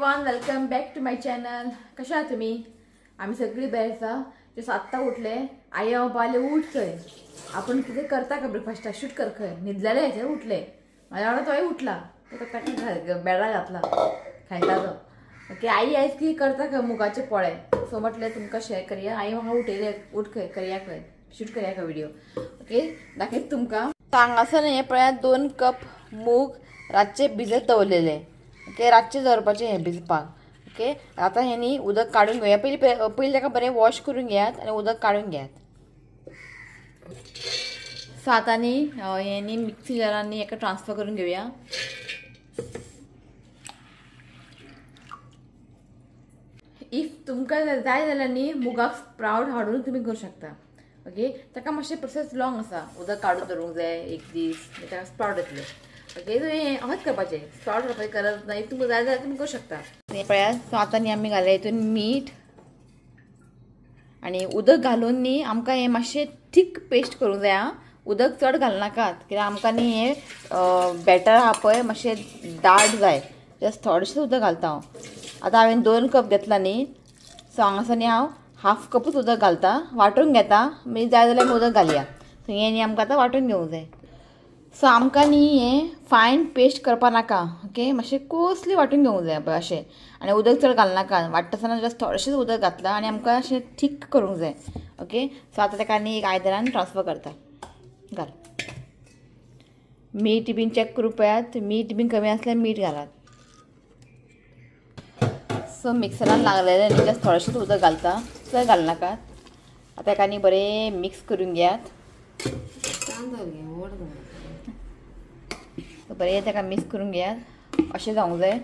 Everyone, welcome back to my channel. कशा आहात तुमी? आमी सगळी बरे आसा. जस्ट आत्तां उठले. आई बाबाले उठ खंय, आपण कितें करता का ब्रेकफास्टाक शूट कर खंय. न्हिदलेले हेचेर उठले, म्हाज्या वांगडा तोय उठला, तो ताका बेडा घातला खेळटा तो. ओके, आई आयज कितें करता खंय मुगाचे पोळे. सो म्हटलें तुमकां शेअर करया. आई म्हाका उठयले, उठ खंय करया खंय शूट करया खंय व्हिडिओ. ओके, दाखयता तुमकां. हांगासर हें पळयात, 2 कप मूग रातचे भिजत दवरलेले. ओके, रातचे दवरपाचें हें भिजपाक. ओके, आतां हें न्ही उदक काडून घेवया. पयलीं पयलीं ताका बरें वॉश करून घेयात आनी उदक काडून घेयात. सो आतां न्ही हें न्ही मिक्सी जारान न्ही हेका ट्रान्सफर करून घेवया. If तुमकां जाय जाल्यार न्ही मुगाक स्प्रावट हाडून तुमी करूं शकता. ओके, ताका मातशें प्रोसेस लॉंग आसा, उदक काडून दवरूंक जाय एक दीस, ताका स्प्रावट येतले. ओके, सो हें अशेंच करपाचें, स्प्रावट करपाची गरज ना. If तुमकां जाय जाल्यार तुमी करूं शकता. हें पळयात. सो आतां न्ही आमी घातल्या हितून मीठ आनी उदक घालून न्ही आमकां हें मातशें थीक पेस्ट करूंक जाय. आं, उदक चड घालनाकात, कित्याक आमकां न्ही हें बॅटर आहा पळय मातशें दाट जाय. जस्ट थोडेशें उदक घालता हांव. आतां हांवें 2 कप घेतला न्ही, सो हांगासर न्ही हांव हाफ कपूच उदक घालता, वांटून घेता. मागीर जाय जाल्यार आमी उदक घालया. सो हें न्ही आमकां आतां वांटून घेवंक जाय. सो आमकां न्ही हें फायन पेस्ट करपा नाका. ओके, मातशें कोसली वांटून घेवंक जाय पळय अशें. आनी उदक चड घालनाका, वांट्टा आसतना जस्ट थोडेशेंच उदक घातलां आनी आमकां अशें थीक करूंक जाय. ओके, सो आतां ताका न्ही एक आयदनान ट्रान्सफर करता. घाल मीठ बीन चॅक करूं पळयात, मीठ बीन कमी आसल्यार मीठ घालात. सो मिक्सरान लागलेलें न्ही जस्ट थोडेशेंच उदक घालता, चड घालनाकात. आतां ताका न्ही बरें मिक्स करून घेयात. बरें ताका मिक्स करून घेयात, अशें जावंक जाय.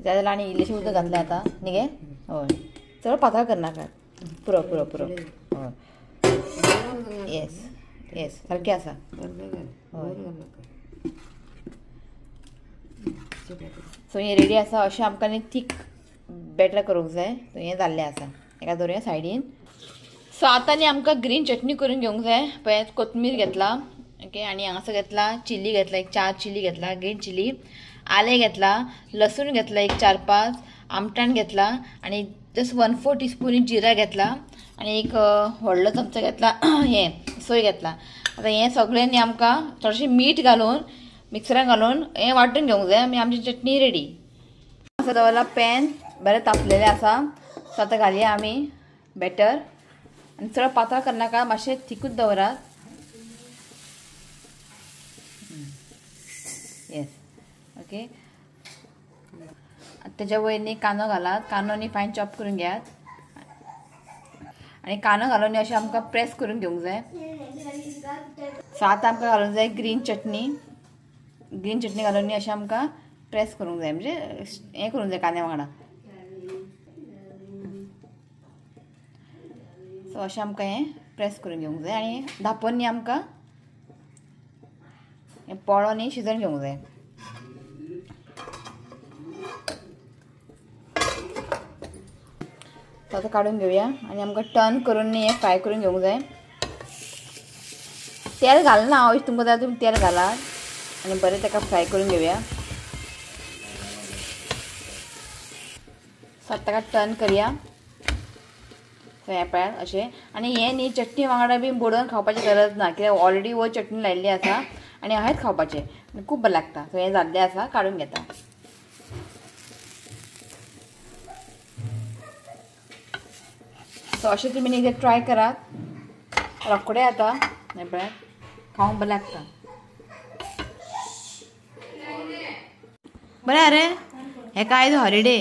जाय जाल्यार आनी इल्लेशें उदक घातलें आतां न्ही गे. हय, चड पातळ करनाकात, पुरो पुरो पुरो. हय, येस येस, सारकें आसा. हय, सो हें रेडी आसा. अशें आमकां न्ही थीक बॅटर करूंक जाय. सो हें जाल्लें आसा, हेका दवरुया सायडीन. सो आतां न्ही आमकां ग्रीन चटणी करून घेवंक जाय. पळयात, कोथमीर घेतला. ओके, आनी हांगासर घेतला चिली घेतला, एक 4 चिली घेतला, ग्रीन चिली, आलें घेतला, लसूण घेतला एक 4-5, आमटाण घेतला आनी जस्ट 1/4 टीस्पून जिरा घेतला आनी एक व्हडलो चमचो घेतला हें सोय घेतला. आतां हें सगळें न्ही आमकां थोडेशें मीठ घालून मिक्सरान घालून हें वांटून घेवंक जाय. आनी आमची चटणी रेडी. हांगासर दवरला पॅन, बरें तापलेलें आसा. सो आतां घालया आमी बॅटर. आनी चड पातळ करनाका, मातशें थिकूच दवरात. येस, ओके. तेज्या वयर न्ही कांदो घालात, कांदो न्ही फायन चॉप करून घेयात आनी कांदो घालून न्ही अशें आमकां प्रेस करून घेवंक जाय. सो आतां आमकां घालूंक जाय ग्रीन चटणी. ग्रीन चटणी घालून न्ही अशें आमकां प्रेस करूंक जाय, म्हणजे हें करूंक जाय कांद्या वांगडा. सो अशें आमकां हें प्रेस करून घेवंक जाय आनी धांपून न्ही आमकां हें पोळो न्ही शिजोवन घेवंक जाय. सो आतां काडून घेवया आनी आमकां टर्न करून न्ही हें फ्राय करून घेवंक जाय. तेल घालना हांव, तुमकां जाय तुमी तेल घालात आनी बरें ताका फ्राय करून घेवया. सो आतां ताका टर्न करया. सो हें पळयात अशें. आनी हें न्ही चटणी वांगडा बी बुडोवन खावपाची गरज ना, कित्याक ऑलरेडी वयर चटणी लायिल्ली आसा आनी अशेंच खावपाचें, खूब बरें लागता. सो हें जाल्लें आसा, काडून घेता. सो अशें तुमी न्ही ट्राय करात, रोखडें जाता. हें पळयात, खावंक बरें लागता. बरें, अरे हेका आयज हॉलिडे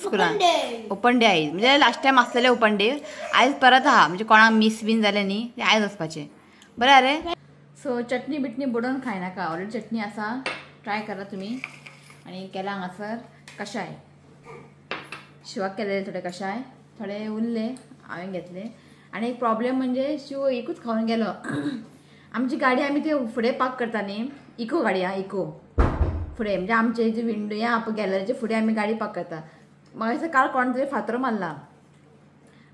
स्कुलान, ओपन डे आयज, म्हणजे लास्ट टायम आसलेले ओपन डे, आयज परत आहा. म्हणजे कोणाक मिस बीन जालें न्ही तें आयज वचपाचें. बरें, अरे सो चटणी बिटणी बुडोवन खायनाका, ऑलरेडी चटणी आसा, ट्राय करा तुमी. आनी केला हांगासर कशाय, शिवाक केलेले थोडे कशाय, थोडे उरले हांवें घेतले. आनी एक प्रॉब्लेम म्हणजे शिव एकूच खावन गेलो. आमची गाडी आमी ते फुडें पार्क करता न्ही, इको गाडी आहा, इको फुडें, म्हणजे आमचे जे विंडो ह्या गॅलरीचे फुडें आमी गाडी पार्क करता. म्हाका दिसता काल कोण तरी फातरो मारला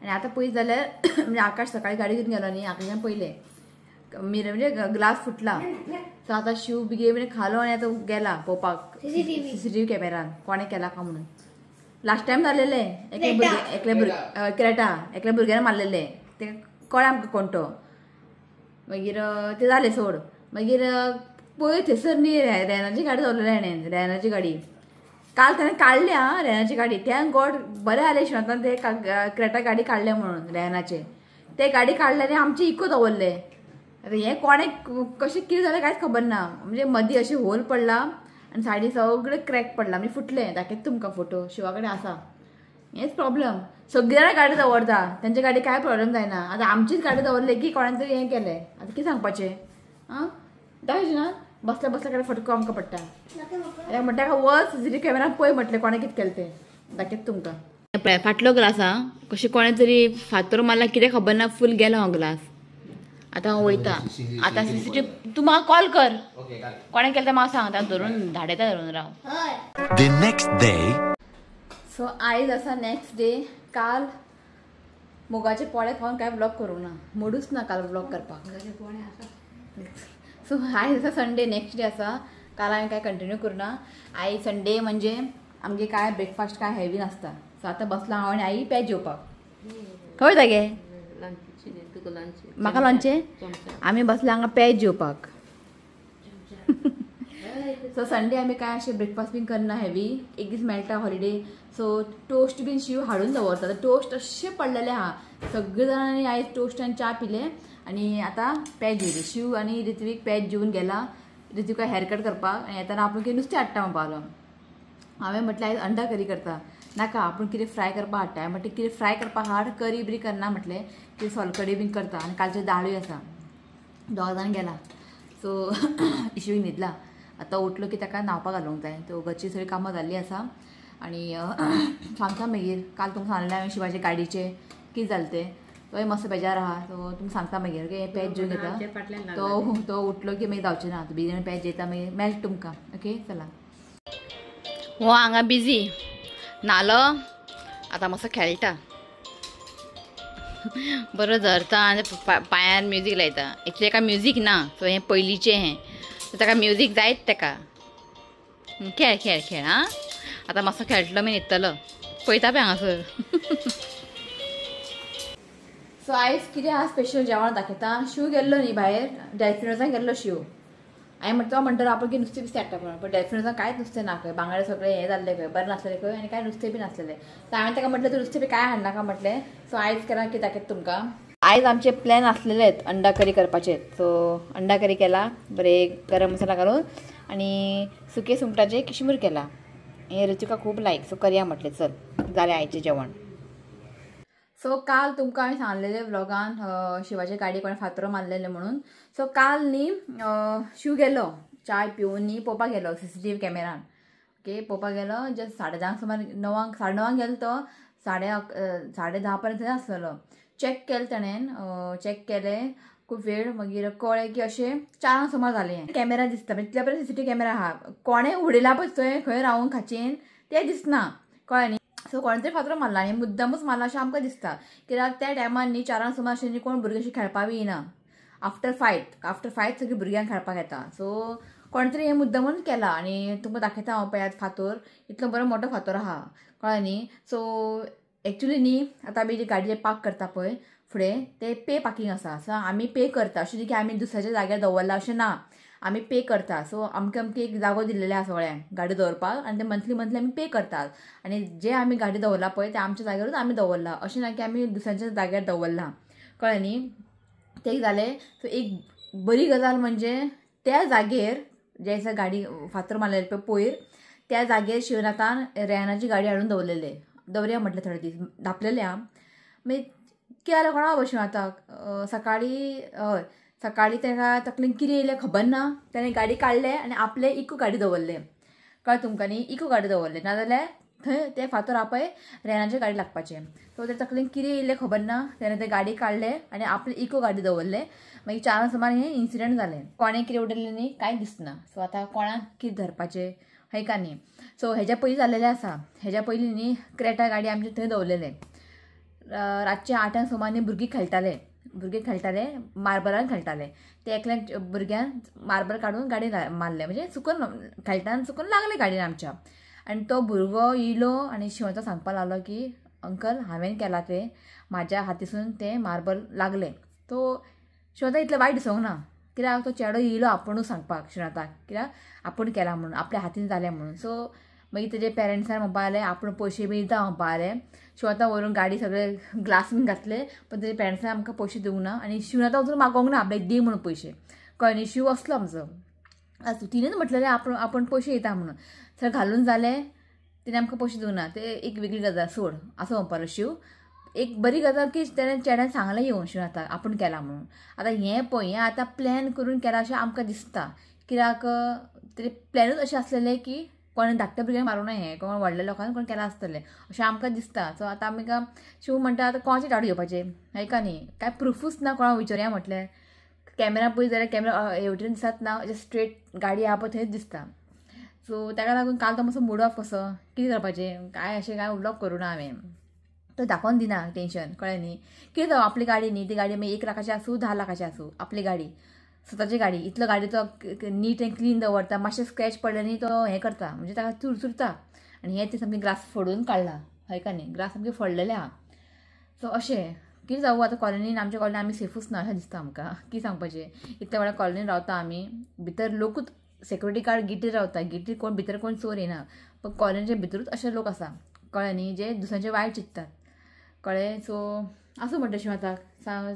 आनी आतां पळयत जाल्यार म्हणजे आकाश सकाळी गाडी घेवन गेलो न्ही, आकाशान पयलें मिरर म्हणजे ग्लास फुटला. सो आतां शिव बेगीन खालो आनी आतां गेला पळोवपाक सीसीटीव्ही कॅमेरान कोणें केला काय म्हणून. लास्ट टायम जालेले एकले भुरगे क्रेटा एकल्या भुरग्यान मारलेले ते कळ्ळें आमकां कोण तो. मागीर ते जालें सोड. मागीर पळय थंयसर न्ही रेनाची गाडी दवरलेली हाणें, रेनाची गाडी काल ताणें काडल्या रेनाची गाडी. Thank God बरें जालें शिवनाथान ते क्रेटा गाडी काडल्या म्हणून रेनाचे ते गाडी काडले आनी आमचे इको दवरले. आतां हें कोणें कशें कितें जालें कांयच खबर ना. म्हणजे मदीं अशें होल पडला आनी सायडी सगळें क्रॅक पडला म्हणजे फुटलें. दाखयता तुमकां फोटो शिवा कडेन आसा. हेंच प्रॉब्लम, सगळीं जाणां गाडी दवरता तेंच्या गाडी कांय प्रॉब्लम जायना. आतां आमचीच गाडी दवरली की कोणान तरी हें केलें आतां कितें सांगपाचें. आं दाखयचें ना बसल्या बसल्या कडेन फटको आमकां पडटा. म्हणटा ताका वच सीसीटीव्ही कॅमेरा पळय म्हटलें कोणें कितें केलें तें दाखयता तुमकां. पळय फाटलो ग्लास आहा कशें कोणें तरी फातर मारला कितें खबर ना, फूल गेलो हो ग्लास. आतां हांव वयता आतां सीसीटीव्ही तूं म्हाका कॉल कर कोणें केलें तें म्हाका सांग, आतां धरून धाडयता धरून राव. The next day. सो आयज आसा नेक्स्ट डे. काल मुगाचे पोळे खावन कांय व्लॉग करूंक ना, मोडूच ना काल व्लॉग करपाक. सो आयज आसा संडे, नेक्स्ट डे आसा. काल हांवें कांय कंटिन्यू करूं ना. आयज संडे म्हणजे आमगे कांय ब्रेकफास्ट कांय हेवी नासता. सो आतां बसला हांव आनी आई पेज जेवपाक. खंय वयता गे? म्हाका लोणचें. आमी बसला हांगा पेज जेवपाक. सो संडे आमी कांय अशें ब्रेकफास्ट बीन करना हेवी, एक दीस मेळटा हॉलिडे. सो टोस्ट बीन शिव हाडून दवरता. टोस्ट अशें पडलेले आहा, सगळे जाणांनी आयज टोस्ट आनी च्या पिले आनी आतां पेज जेवले. शिव आनी ऋत्वीक पेज जेवन गेला. ऋत्विका हेअरकट करपाक आनी येताना आपूण कितें नुस्तें हाडटा म्हणपाक. हांवें म्हटलें आयज अंडा करी करता, नाका आपूण कितें फ्राय करपाक हाडटा. हांवें म्हटलें कितें फ्राय करपाक हाड, करी बरी करना म्हटलें, कितें सोलकडी बीन करता. आनी कालची दाळूय आसा. दोग जाण गेला. सो इशूक न्हिदला. आतां उठलो की ताका न्हांवपाक घालूंक जाय. तो घरची सगळीं कामां जाल्लीं आसा. आनी सांगता मागीर काल तुमकां सांगलें हांवें शिवाचे गाडीचें कितें जालें तें, तोय मातसो बेजार आहा. सो तुमकां सांगता मागीर. ओके, पेज जेवन घेता. तो तो उठलो की मागीर जावचें ना, बेगीन पेज जेयता मागीर मेळटा तुमकां. ओके चला. हो हांगा बिजी न्हालो आतां मातसो खेळटा बरो धरता आनी पांयार म्युजीक लायता. एक्चुली ताका म्युजीक ना, सो हें पयलींचें हें, सो ताका म्युजीक जायत ताका. खेळ खेळ खेळ. आं आतां मातसो खेळटलो मागीर न्हिदतलो. पळयता पळय हांगासर. सो आयज कितें आहा स्पेशल जेवण दाखयता. शिव गेल्लो न्ही भायर, डेल्फिनोसान गेल्लो शिव. हांवें म्हणटा म्हणटा आपूण कितें नुस्तें बिस्तें हाडटा म्हणून, पण डेल्फिनोसान कांयच नुस्तें ना खंय. बांगडे सगळें हें जाल्लें खंय, बरें नासलें खंय आनी कांय नुस्तें बी नासलेलें. सो हांवें ताका म्हटलें तूं नुस्तें बी कांय हाडनाका म्हटलें. सो आयज केला कितें दाखयता तुमकां. आयज आमचे प्लॅन आसलेलेच अंडा करी करपाचे. सो अंडा करी केला बरें गरम मसाला घालून आनी सुके सुंगटाचें किशमूर केला. हें ऋतिका खूब लायक, सो करया म्हटलें. चल जालें आयचें जेवण. सो काल तुमकां हांवें सांगलेलें व्लॉगान शिवाचे गाडी कोणें फातरो मारलेले म्हणून. सो काल न्ही शिव गेलो चाय पिवन न्ही पळोवपाक गेलो सीसीटीव्ही कॅमेरान. ओके पळोवपाक गेलो जस्ट 10:30 सुमार, 9:00 9:30 गेलो तो, 10:30 पर्यंत थंय आसलेलो. चॅक केलें ताणें, चॅक केलें खूब वेळ. मागीर कळ्ळें की अशें 4:00 सुमार जालें. कॅमेरा दिसता म्हणजे तितल्या पर्यंत सीसीटीव्ही कॅमेरा आहा. कोणें उडयला पळय थंय खंय रावून खाचेन तें दिसना, कळ्ळें न्ही. सो कोणें तरी फातरो मारला आनी मुद्दामूच मारला अशें आमकां दिसता. कित्याक त्या टायमार न्ही 4:00 सुमार अशें न्ही कोण भुरगीं अशीं खेळपाक बी येना. आफ्टर फायट सगळीं भुरग्यांक खेळपाक येता. सो कोणें तरी हें मुद्दामून केलां. आनी तुमकां दाखयता हांव पळयात फातर इतलो बरो मोटो फातर आहा, कळ्ळें न्ही. सो एक्चुली न्ही आतां आमी जी गाडयेर पार्क करता पळय फुडें ते पे पार्किंग आसा. सो आमी पे करता, अशें न्ही की आमी दुसऱ्याच्या जाग्यार दवरला अशें ना, आमी पे करता. सो आमकां आमकां एक जागो दिल्लेले आसा सगळ्यांक गाडी दवरपाक आनी ते मंथली मंथली आमी पे करतात. आनी जे आमी गाडी दवरला पळय ते आमच्या जाग्यारूच आमी दवरला, अशें ना की आमी दुसऱ्यांच्या जाग्यार दवरला, कळ्ळें न्ही. तें एक जालें. सो एक बरी गजाल म्हणजे त्या जागेर जे दिसा गाडी फातर मारलेले पळय पयर, त्या जागेर शिवनाथान रेहानाची गाडी हाडून दवरलेले. दवरया म्हटलें थोडे दीस धापलेले आं. मागीर कितें जालें कोणा खबर शिवनाथाक, सकाळीं हय सकाळीं ताका तकलेन कितें येयलें खबर ना, ताणें गाडी काडले आनी आपले इको गाडी दवरले, कळ्ळें तुमकां न्ही. इको गाडी दवरले, नाजाल्यार थंय ते फातर आपय रेनाचे गाडी लागपाचे. सो ते तकलेन कितें येयलें खबर ना, तेणें ते गाडी काडले आनी आपले इको गाडी दवरले. मागीर 4 सुमार हें इन्सिडंट जालें. कोणें कितें उडयलें न्ही कांय दिसना. सो आतां कोणाक कितें धरपाचें हय का न्ही. सो हेज्या पयलीं जाल्लेलें आसा. हेज्या पयलीं न्ही क्रेटा गाडी आमची थंय दवरलेले. रातचे 8 सुमार न्ही भुरगीं खेळटाले, भुरगे खेळटाले मार्बलान खेळटाले, ते एकल्या भुरग्यान मार्बल काडून गाडयेन मारले, म्हणजे चुकून खेळटान चुकून लागले गाडयेन आमच्या. आनी तो भुरगो येयलो आनी शिवनाथाक सांगपाक लागलो की अंकल हांवें केलां तें, म्हाज्या हातीसून तें मार्बल लागलें. तो शिवनाथाक इतलें वायट दिसोंक ना, कित्याक तो चेडो येयलो आपुणूच सांगपाक शिवनाथाक, कित्याक आपूण केलां म्हणून, आपल्या हातीन जालें म्हणून. सो मागीर तेजे पेरंट्सान म्हणपा लागले आपूण पयशे बी दिता म्हणपा लागले. शिवनाथा व्हरून गाडी सगळे ग्लास बीन घातले, पण तेजे पेरंट्सान आमकां पयशे दिवंक ना आनी शिवनाथा वचून मागोंक ना आपल्याक दी म्हणून पयशे, कळ्ळें न्ही. शिव असलो आमचो, आसूं तिणेंच म्हटलेलें आपूण पयशे दिता म्हणून, सगळें घालून जालें तिणें आमकां पयशे दिवंक ना, ते एक वेगळी गजाल सोड असो म्हणपाक लागलो शिव. एक बरी गजाल की तेणें चेड्यान सांगलें येवन शिवनाथाक आपूण केलां म्हणून. आतां हें पळय, हें आतां प्लॅन करून केलां अशें आमकां दिसता, कित्याक तेजें प्लॅनूच अशें आसलेलें की कोणें धाकट्या भुरग्यांक मारूंक ना, हें कोण व्हडल्या लोकांक कोण केलां आसतलें अशें आमकां दिसता. सो आतां आमकां शिव म्हणटा आतां कोणाचें डावट घेवपाचें हाका न्ही, कांय प्रुफूच ना कोणाक विचारया म्हटल्यार. कॅमेरा पळयत जाल्यार कॅमेरा हेवटेन दिसत ना, अशें स्ट्रेट गाडी आहा पळय थंयच दिसता. सो ताका लागून काल तो मातसो मूड ऑफ कसो, कितें करपाचें काय अशें कांय व्लॉग करूं ना हांवें, तो दाखोवन दिना टेंशन, कळ्ळें न्ही. कितें जावं आपली गाडी न्ही, ती गाडी मागीर 1 लाखाची आसूं 10 लाखाची आसूं, आपली गाडी स्वताची गाडी, इतलो गाडी तो नीट एंड क्लीन दवरता, मातशें स्क्रॅच पडलें न्ही तो हें करता, म्हणजे ताका चुरचुरता. आनी हें तें सामकें ग्लास फोडून काडला, हय का न्ही, ग्लास सामकें फोडलेलें आहा. सो अशें कितें जावं आतां कॉलनीन, आमच्या कॉलनीन आमी सेफूच ना अशें दिसता आमकां, कितें सांगपाचें. इतल्या व्हडल्या कॉलनीन रावता आमी, भितर लोकूच सेक्युरिटी गार्ड गेटीर रावता, गेटीर कोण भितर कोण चोर येना, पण कॉलनीच्या भितरूच अशे लोक आसा, कळ्ळें न्ही, जे दुसऱ्यांचे वायट चिंततात, कळ्ळें. सो आसूं म्हणटा शिवनाथाक,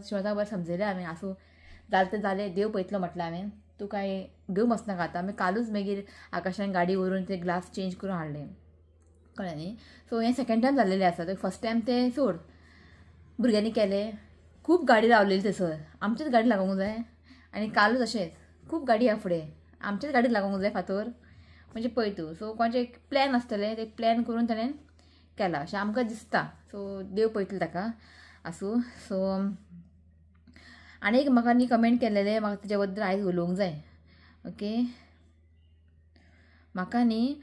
शिवनाथाक बरें समजयलें हांवें, आसूं जालें तें जालें, देव पळयतलो म्हटलें हांवें, तूं कांय घेवंक बसनाका आतां. आमी कालूच मागीर आकाशान गाडी व्हरून ते ग्लास चेंज करून हाडलें, कळ्ळें न्ही. सो हें सेकेंड टायम जाल्लेलें आसा, फर्स्ट टायम तें सोड भुरग्यांनी केलें, खूब गाडी रावलेली थंयसर, आमचेच गाडी लागोंक जाय. आनी कालूच अशेंच खूब गाडी आहा फुडें, आमचेच गाडी लागोंक जाय फातोर, म्हणजे पळय तूं. सो कोणाचें एक प्लॅन आसतलें, ते प्लॅन करून ताणें केलां अशें आमकां दिसता. सो देव पळयतलो ताका, आसूं. सो आनी एक म्हाका न्ही कमेंट केलेलें, म्हाका तेज्या बद्दल आयज उलोवंक जाय. ओके, म्हाका न्ही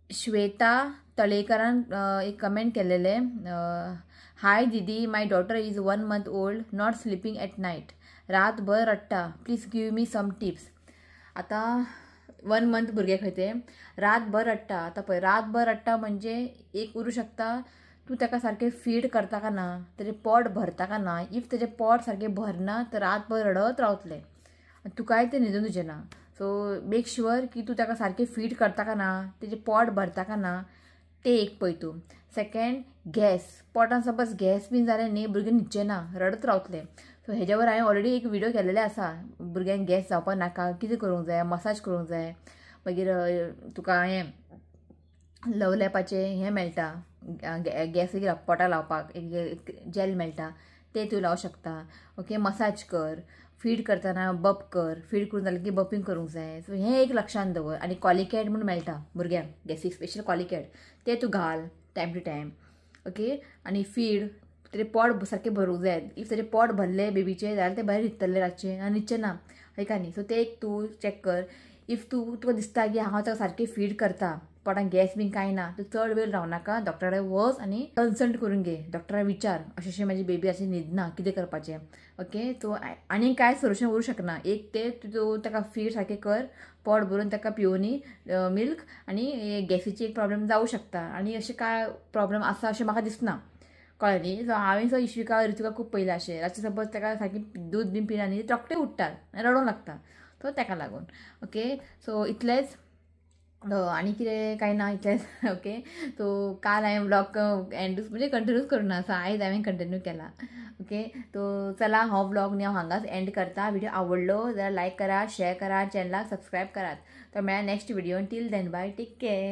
श्वेता तळेकरान एक कमेंट केलेलें, हाय दीदी, my daughter is 1 month old, not sleeping at night, रातभर रडटा, please give me some tips. आतां 1 मंथ भुरगें खंय तें रातभर रडटा, आतां पळय रातभर रडटा म्हणजे एक उरूं शकता, तूं ताका सारकें फीड करता का ना, तेजें पोट भरता का ना. If तेजें पोट सारकें भरना तर रातभर रडत रावतलें, तुकाय तें न्हिदून दिवचें ना. सो मेक शुअर की तूं ताका सारकें फीड करता का ना, तेजें पोट भरता का ना, तें एक पळय तूं. सेकेंड, गॅस, पोटान सपोज गॅस बीन जालें न्ही, भुरगें न्हिदचें ना, रडत रावतलें. सो हेज्यावर हांवें ऑलरेडी एक व्हिडियो केलेले आसा, भुरग्यांक गॅस जावपाक नाका, कितें करूंक जाय, मसाज करूंक जाय, मागीर तुका हें लवलेपाचें हें मेळटा, गॅस पोटाक लावपाक एक जेल मेळटा, तें तूं लावंक शकता. ओके, मसाज कर, फीड करतना बप कर, फीड करून जालें की बपिंग करूंक जाय. सो हें एक लक्षांत दवर. आनी कॉलिकॅट म्हूण मेळटा भुरग्यांक, गॅसीक स्पेशल कॉलिकॅट, तें तूं घाल टायम टू टायम. ओके, आनी फीड, तेजें पोट सारकें भरूंक जाय. If तेजें पोट भरलें बेबीचें जाल्यार तें बरें न्हिदतलें रातचें आनी न्हिदचें ना, हय का न्ही. सो तें एक तूं चॅक कर. If तूं तुका दिसता की हांव ताका सारकें फीड करता, पोटान गॅस बीन कांय ना, तूं चड वेळ रावनाका, डॉक्टरा कडेन वच आनी कन्सल्ट करून घे, डॉक्टरा विचार अशें अशें म्हाजी बेबी अशें न्हिदना, कितें करपाचें. ओके, सो आनी कांय सोल्युशन उरूं शकना, एक तें तूं ताका फीड सारकें कर, पोट भरून ताका पिवोनी मिल्क, आनी गॅसीची एक प्रॉब्लम जावं शकता. आनी अशें कांय प्रॉब्लम आसा अशें म्हाका दिसना, कळ्ळें न्ही. सो हांवें सो इश्विका ऋतुका खूब पळयलां अशें, रातचें सपोज ताका सारकें दूद बीन पिना न्ही, रोखडें उठ्ठात आनी रडोंक लागता, सो ताका लागून. ओके, सो इतलेंच, आनी कितें कांय ना, इतलेंच. ओके, सो काल हांवें व्लॉग एंडूच म्हणजे कंटिन्यूच करूं ना, सो आयज हांवें कंटिन्यू केला. ओके, सो चला हो व्लॉग न्ही हांव हांगाच एंड करता. व्हिडिओ आवडलो जाल्यार लायक करा, शेअर करा, चॅनलाक सबस्क्रायब करात. तर मेळ्ळा next video, till then bye, take care.